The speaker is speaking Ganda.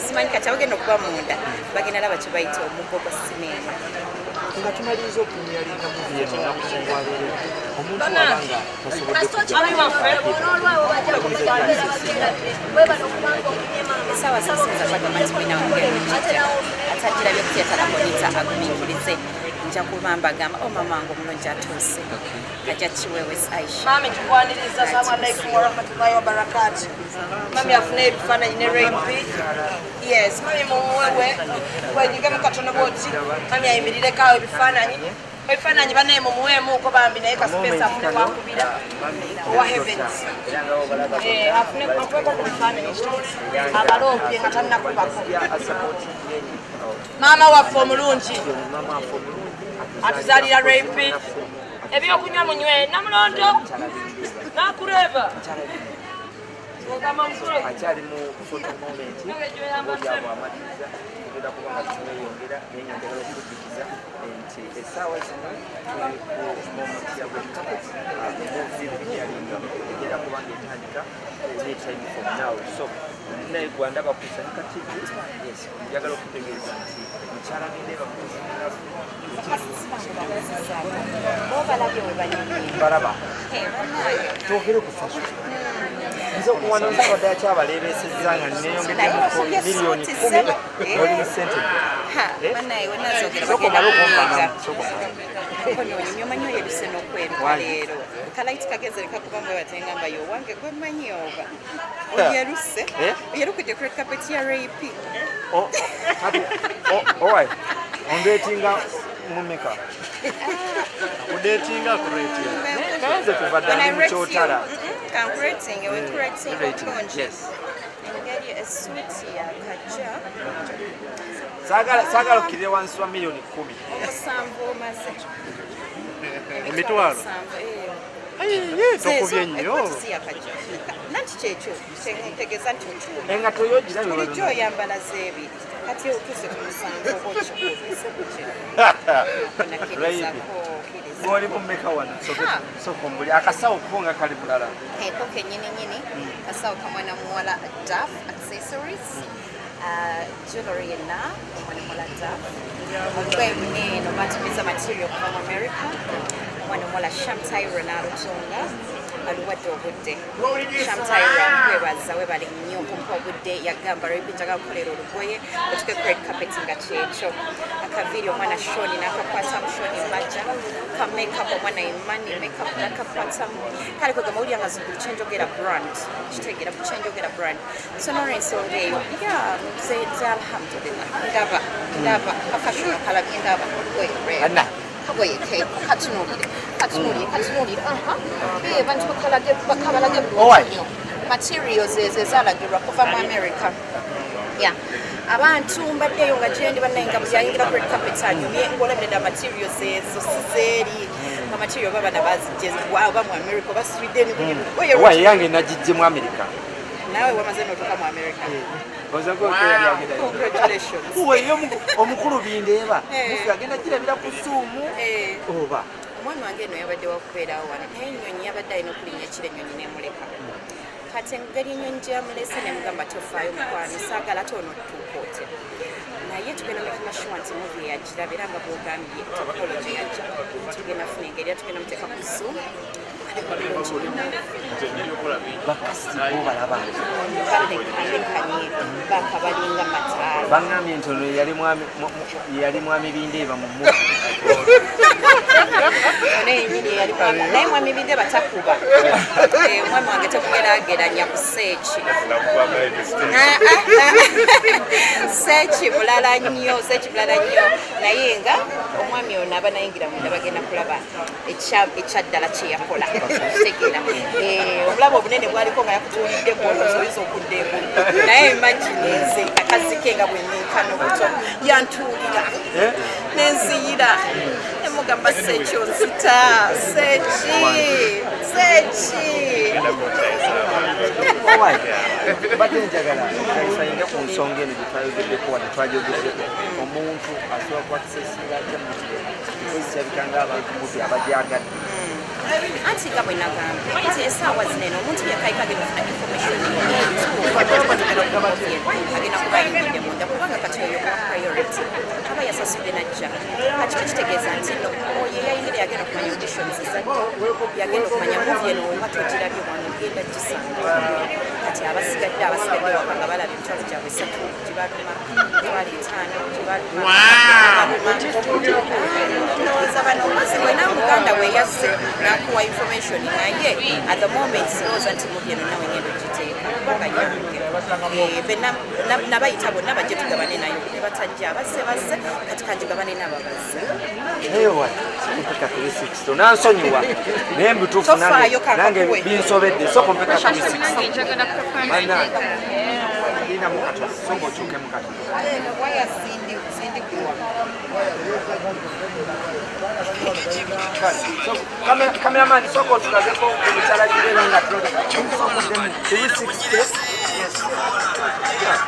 Simanyi kati abagenda okuba munda bagenda laba kye bayita omuggo gwa sineema. Nga tumaliriza okupremieringa movie eno olunaku lwaleero, omuntu waba nga tasobodde kujja? Essaawa zisinza bagamba nti mwina mugenda kijja atagirabye ku theatre Labonita agumiikirize, nja kuba mbagamba o mama wange omulungi atuuse, ajja kiwewes Aisha. Mami, tukwaniriza. Assalamu alaikum warahmatullahi wabarakatu. Mami afune ebifaananyi ne Ray P. Yes, mami mumuwewe wenyigemu katono bwoti, mami ayimirireko awo ebifaananyi banaye mumuweemuuko bambi, naye ka space afune wakubira owa Heavens. Afune akubeko ku bifaananyi abaloopye nga tannakubako. Maama waffe omulungi atuzaalira Ray P. Ebyokunywa munywe Namulondo nakureba. Akyali mu photo moment, olyabo amaliriza tugenda kuba nga tumweyongera, naye nga njagala okukujjukiza nti essaawa zino tuli ku moment ya red carpet. Movie premiering egenda kuba nga etandika any time from now. So naye gwandaba ku Sanika TV, yes, njagala okutegeeza nti mukyala Bindeeba mukozi munafu. Bobalabye we banyumye. Balaba. Bannange. Twogere ku fashion. Nze wano nze abadde akyabaleebeesezza nga neyongeddemu Naye miliyoni suuti 10 ssebo. Oli mu ssente. Ha, Eh? bannaye wenazogera Sooka bagenda omale okumpangamu, kunyiiga. sooka omale. Konoonyumya omanyi oyeruse n'okweruka. Wangi. Leero kalaiti kagenze nekakubamu batengamba yo wange gwe mmanyi oba oyeruse. Eh? Oyerukidde ku red carpet ya Ray P. Kati, alright, ondeetinga mumeka? Kudeetinga akureetinga. Naye nze kuva dda ndi mu kyotala. Kankuratinge wenkuratinga Rating, obulungi. Yes. Engeri essuuti yakajja. Saagala okkirire wansi wa miliyoni 10. 7 omaze. Emitwalo? 7, eh. Ayi, tokubye nnyo. Ekkooti si yakajja nanti kyekyo kyentegeeza nti okiwulira. Engatto yogirabye? Bulijjo oyambala zeebiri, kati otuuse ku 7 oba okikubye. Nakirizako. Gwoli mumeka wano? Ha. Sooka ombuli akasawo ko nga kali bulala. Eko kenyini nyini kasawo kamwana muwala Daf Accessories. Jewelry yenna omwana muwala Daf. Olugoye luneeno batumiza material kuva mu America, omwana omuwala Shamtyra n'alutunga, aluwadde obudde. Shamtyra, nkwebaza, webale nnyo okumpa obudde. Yagamba, "Ray P, njagala kukolera olugoye otuke ku red carpet nga kyekyo." Akaviiri omwana Shoni n'akakwatamu, Shoni Maja. Ka makeup omwana Imani Makeup n'akakwatamu. Kale kwegamba owulira nga buli kyenjogera brand, kitegeera buli kyenjogera brand. So nolwensonga eyo ya nze alhamdulillah, ndaba ndaba ka fashion kalabye, ndaba olugoye red. Anna. Kagoye keeko, katunuulire, katunuulire, katunuulire. Aha. Bantu bakalage, bakabalage Owai. bulungi nnyo. Materials ezo ezalagirwa kuva mu America. Yeah. Abantu mbaddeyo nga gyendi bannaye nga buli ayingira ku red carpet anyumye ng'olabira dda materials ezo sizeeri nga material oba bana bazigye oba mu America oba Sweden, buli lugoye. Owa eyange nagijje mu America. Naawe wamaze n'otuuka mu America. Congratulations. Uwe omukulu Bindeeba. Eh. Mufi agenda girabira ku Zoom. Eh. Oba Omwami wange eno yabadde wakubeerawo wano, naye ennyonyi yabadde alina okulinnya ekiro, ennyonyi nemuleka. Kati engeri ennyonyi gye yamulese, nemugamba, "Tofaayo mukwano, saagala ate ono otuuka otya?" Naye tugenda makinga sure nti movie eyagiraba, era nga bwogambye technology yajja, tugenda funa engeri era tugenda muteeka ku Zoom alaba bulungi nnyo. Ba cast bo balaba? Balekalekanye bakabalinga mataala. Baŋŋambye nti ono yali mwami Bindeeba mu movie. Ono yenyini yali mwami, naye mwami Bindeeba takuba. Eh, omwami wange tekumweraageranya ku seeki. Ah, ah, ah. Seeki mulala nnyo, seeki mulala nnyo. Naye nga omwami ono aba nayingira munda bagenda kulaba ekyaddala kyeyakola, kitegeera. Eh, obulabo obunene bwaliko nga yakutuulidde gwolowooza oyinza okudda engulu, naye imagine nze akazi ke nga bwenenkana obuto yantuulira nenziyira nemugamba, "Seeki onzita, seeki, seeki." Owai, mbadde njagala kayisayinga ku nsonga eno gye twayogeddeko wadde twagyogeddeko. Omuntu asobola kuaccessinga atya movie? Because kirabika ng'abantu movie abagyagadde. Anti nga bwe nagambye nti essaawa zinene omuntu yekayika agenda okufuna information entuufu agenda kuba ayingidde. Yagenda okumanya movie eno oba togirabye wano, ogenda gisanga. Kati abasigadde waka nga balaba emitwalo gyabwe 3 gibaluma, 50,000 gibaluma. Ndowooza bano omuzi bwena muganda we yazze nakuwa information, naye at the moment sirowooza nti movie eno nawe ngenda ogiteeka, kubanga yange. Nabayita bonna bajje tugabane nayo, ne batajja. Abazze bazze, kati kanjigabane n'ababazze. Naye wa mpeka 360, onansonyiwa, naye mbituufu Tofaayo, nange kankakuwe. Binsobedde, soko mpeka 360. Nange njagala kukafaananyi. Bannange, linamu katono, soka okyukemu katono. Waya sindikuwa. Cameraman, soka otulageko omukyala gibeera nga tuloga 360. Yes. Yeah,